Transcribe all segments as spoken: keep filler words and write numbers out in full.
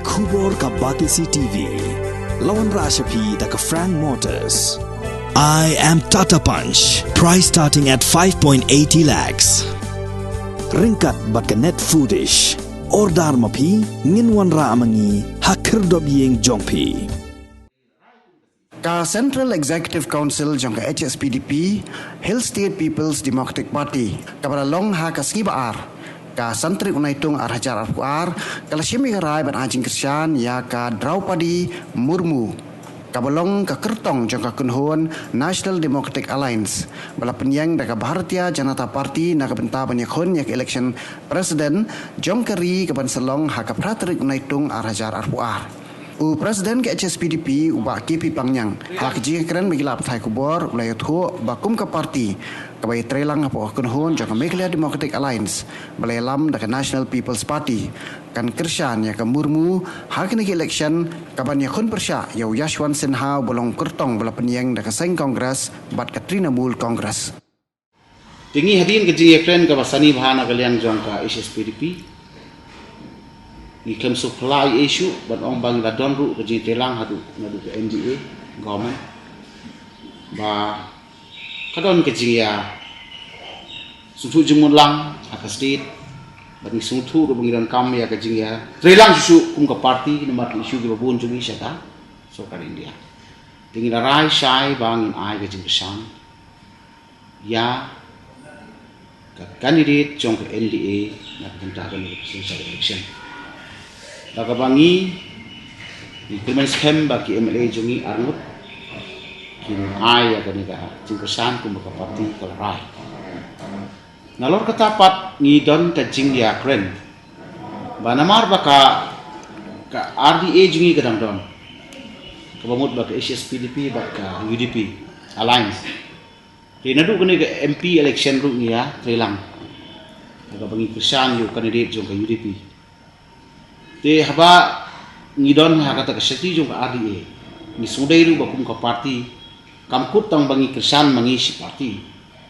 Khubor ka Batesi T V. La wanrah sha phi da ka Frank Motors. I am Tata Punch. Price starting at five point eighty lakhs. Ryngkat bad ka Net Foodish. Order ma phi, ngin wanrah ma ngi ha khyrdop ïing jong phi. Ka Central Executive Council jong ka H S P D P, Hill State People's Democratic Party, kaba la long ha ka sngi ba ar, ka san tarik u Naitung ar hajar arphew ar, ka la shim ïa ka rai ban ai jingkyrshan ïa ka Draupadi Murmu, kaba long ka kyrtong jong ka kynhun National Democratic Alliance, ba la pynïeng da ka Bharatiya Janata Party na ka bynta ban ïakhun ïa ka election president jong ka ri kaban sa long ha ka phra tarik u Naitung ar hajar arphew ar. U President ka H S P D P, u Bah K P Pangniang, ha ka jingïakren bad ki lad pathai khubor, u la ïathuh ba kum ka party kaba ïatreilang hapoh ka kynhun jong ka Meghalaya Democratic Alliance, ba la ïalam da ka National People's Party, kan kyrshan ïa ka Murmu ha kane ka election, kaban ïakhun pyrshah ïa u Yashwant Sinha, uba long kyrtong ba la pynïeng da ka seng Congress bad ka Trinamool Congress. Te ngi hadien ka jingïakren kaba sani bha na ka liang jong ka H S P D P, ngi khlem sngewphylla ei ei shuh ban ong ba ngi la don ruh ka jingïatreilang haduh naduh ka N D A government, ba ka don ka jingïasngewthuh jingmut lang ha ka state, bad ngi sngewthuh ruh ba ngi donkam ïa ka jingïatreilang shuh shuh kum ka party namar ki issue kiba bun jong ngi sha ka sorkar India. Te ngi la rai shai ba ngin ai ka jingkyrshan ïa ka candidate jong ka N D A na ka bynta kane ka presidential election. Da kaba ngi, ngi kyrmen skhem ba ki M L A jong ngi arngut kin ai ïa kane ka jingkyrshan kumba ka party ka la rai. Nalor kata pat ngi don ka jingïakren ba namar ba ka, ka R D A jong ngi ka dang don, kaba mut ba ka H S P D P bad ka U D P Alliance. Te naduh kane ka M P election ruh ngi ïatreilang da kaba ngi kyrshan ïa u candidate jong ka U D P. Te haba ngi don ha kata ka shatri jong ka R D A, ngi sngewdei ruh ba kum ka party kam kut tang ba ngi kyrshan ma ngi shi party,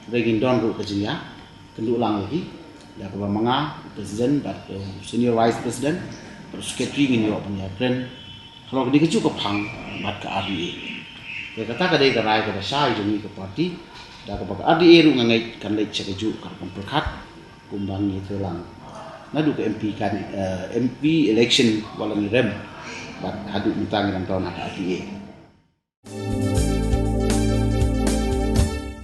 hynrei ngin don ruh ka jingïakynduh lang ïa ki, da kaba ma nga, president bad, eh, senior vice president bad secretary ngin ïoh ban ïakren halor kane kajuh ka phang bad ka R D A. Te kata ka dei ka rai kaba shai jong ngi ka party, da kaba ka R D A ruh nga ngeit kan leit sha kajuh ka rukom pyrkhat kumba ngi ïatreilang naduh ka M P kan, eh, M P election ba la ngi rem bad haduh mynta ngi dang don ha ka R D A.